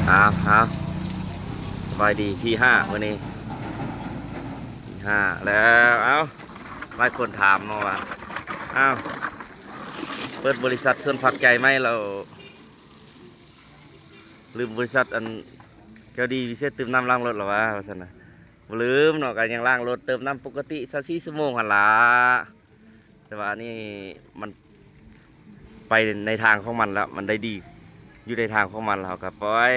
ອ້າວ ອ້າວ ສະບາຍດີທີຫ້າມື້ນີ້ ທີຫ້າແລ້ວ. ອ້າວ ຫຼາຍຄົນຖາມເນາະວ່າ ອ້າວ ເປີດບໍລິສັດສວນຜັກໃຫຍ່ໃໝ່ແລ້ວ ລືມບໍລິສັດອັນ ແກ້ວດີວິເສດ ຕື່ມນ້ຳລ້າງລົດແລ້ວຫວາ ວ່າຊັ້ນນະ. ບໍ່ລືມເນາະ ກໍຍັງລ້າງລົດເຕີມນ້ຳປົກກະຕິຊາວສີ່ຊົ່ວໂມງຫັ້ນລະ. ແຕ່ວ່າອັນນີ້ມັນໄປໃນທາງຂອງມັນແລ້ວ ມັນໄດ້ດີ ຢູ່ໃນທາງຂອງມັນແລ້ວ ເຮົາກໍປ່ອຍ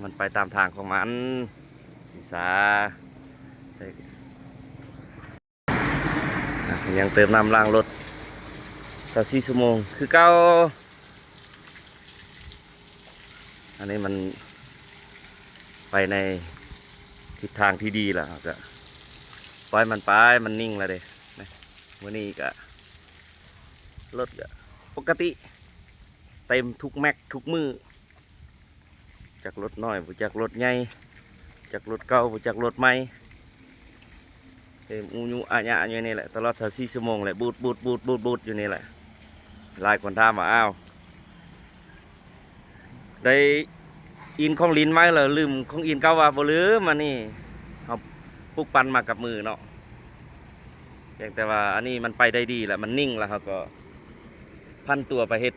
ມັນໄປຕາມທາງຂອງມັນຊິຊາ. ອ່ະ ຍັງເຕີມນ້ຳລ້າງລົດຊາວສີ່ຊົ່ວໂມງຄືເກົ່າ. ອັນນີ້ມັນໄປໃນທິດທາງທີ່ດີແລ້ວ ເຮົາກໍປ່ອຍມັນໄປ ມັນນິ່ງແລ້ວເດ້. ນະ ມື້ນີ້ກໍລົດກໍປົກກະຕິ ເຕັມທຸກແມັກທຸກມື້ ຈັກລົດນ້ອຍ ບໍ່ຈັກລົດໃຫຍ່ ຈັກລົດເກົ່າ ບໍ່ຈັກລົດໃໝ່ ເຕັມອູຍຸອາຍະຢູ່ນີ້ແຫຼະ ຕະຫຼອດຊາວສີ່ຊົ່ວໂມງແຫຼະ ບູດໆໆໆຢູ່ນີ້ແຫຼະ. ຫຼາຍຄົນຖາມວ່າ ອ້າວ ໄດ້ອິນຂອງຫຼິ້ນໃໝ່ແລ້ວ ລືມຂອງອິນເກົ່າ ວ່າບໍ່ລືມ ອັນນີ້ເຮົາປູກປັນມາກັບມືເນາະ. ພຽງແຕ່ວ່າອັນນີ້ມັນໄປໄດ້ດີແລ້ວ ມັນນິ່ງແລ້ວ ເຮົາກໍຜັນຕົວໄປເຮັດ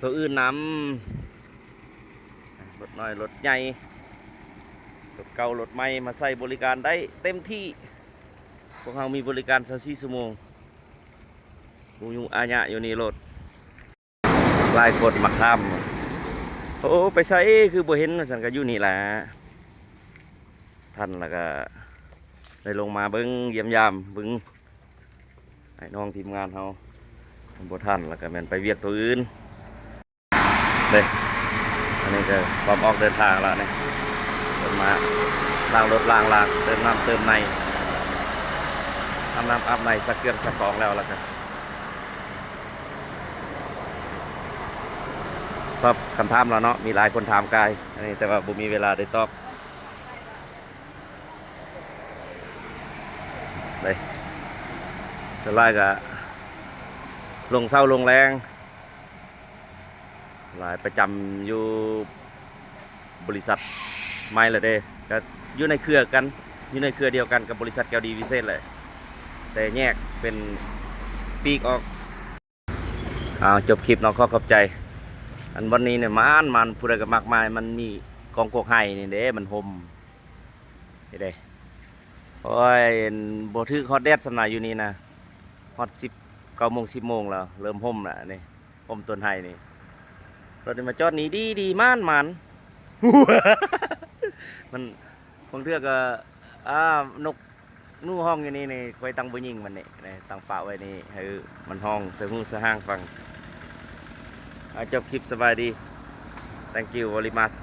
ຕົວອື່ນນຳ ລົດນ້ອຍລົດໃຫຍ່ ລົດເກົ່າລົດໃໝ່ ມາໃຊ້ບໍລິການໄດ້ເຕັມທີ່. ພວກເຮົາມີບໍລິການຊາວສີ່ຊົ່ວໂມງ ອາຍຸອາຍະຢູ່ນີ້ໂລດ. ຫຼາຍຄົນມາຖາມ ໂອ້ ໄປໃສຄືບໍ່ເຫັນ ວ່າຊັ້ນ. ກໍຢູ່ນີ້ແຫຼະ ທັນແລ້ວກໍໄດ້ລົງມາເບິ່ງ ຢ້ຽມຢາມເບິ່ງ ໃຫ້ນ້ອງທີມງານເຮົາ. ບໍ່ທັນແລ້ວກໍແມ່ນໄປວຽກຕົວອື່ນເດ້. ອັນນີ້ກໍພ້ອມອອກເດີນທາງແລ້ວນີ້ ເພິ່ນມາລ້າງລົດລ້າງລາງ ເຕີມນ້ຳເຕີມໃນ ອາບນ້ຳອາບໃນ ຊັກເຄື່ອງຊັກຂອງແລ້ວ ແລ້ວກໍຕອບຄຳຖາມແລ້ວເນາະ. ມີຫຼາຍຄົນຖາມກາຍອັນນີ້ ແຕ່ວ່າບໍ່ມີເວລາໄດ້ຕອບເດ້. ສ່ວນຫຼາຍກໍລົງເຊົ້າລົງແລງ ຫຼາຍປະຈຳຢູ່ບໍລິສັດໃໝ່ແລ້ວເດ້ ກໍຢູ່ໃນເຄືອກັນ ຢູ່ໃນເຄືອດຽວກັນກັບບໍລິສັດແກ້ວດີວິເສດແຫຼະ ແຕ່ແຍກເປັນປີກອອກ. ເອົາ ຈົບຄລິບເນາະ ຂໍຂອບໃຈ. ອັນບ່ອນນີ້ນີ້ໝານໆ ຜູ້ໃດກໍມັກມາ ມັນມີກອງກວກໄຮ່ນີ້ເດ້ ມັນຮົ່ມນີ້ເດ້. ໂອ້ຍ ບໍ່ຖືກຮອດແດດສ່ຳນະ ຢູ່ນີ້ນະ ຮອດສິບ ເກົ້າໂມງ ສິບໂມງແລ້ວ ເລີ່ມຮົ່ມແລ້ວນີ້ ຮົ່ມຕົ້ນໄຮ່ນີ້. ລົດນີ້ມາຈອດນີ້ດີໆ ໝານໆ ມັນ ບາງເທື່ອກໍ ອ່າ ນົກໜູຮ້ອງຢູ່ນີ້ນີ້ ຂ້ອຍຕັ້ງບໍ່ຍິງມັນນີ້ ຕັ້ງປະໄວ້ນີ້ ໃຫ້ມັນຮ້ອງສະຫູສະຫາງຟັງ. ອ່າ ຈົບຄລິບ ສະບາຍດີ thank you very much.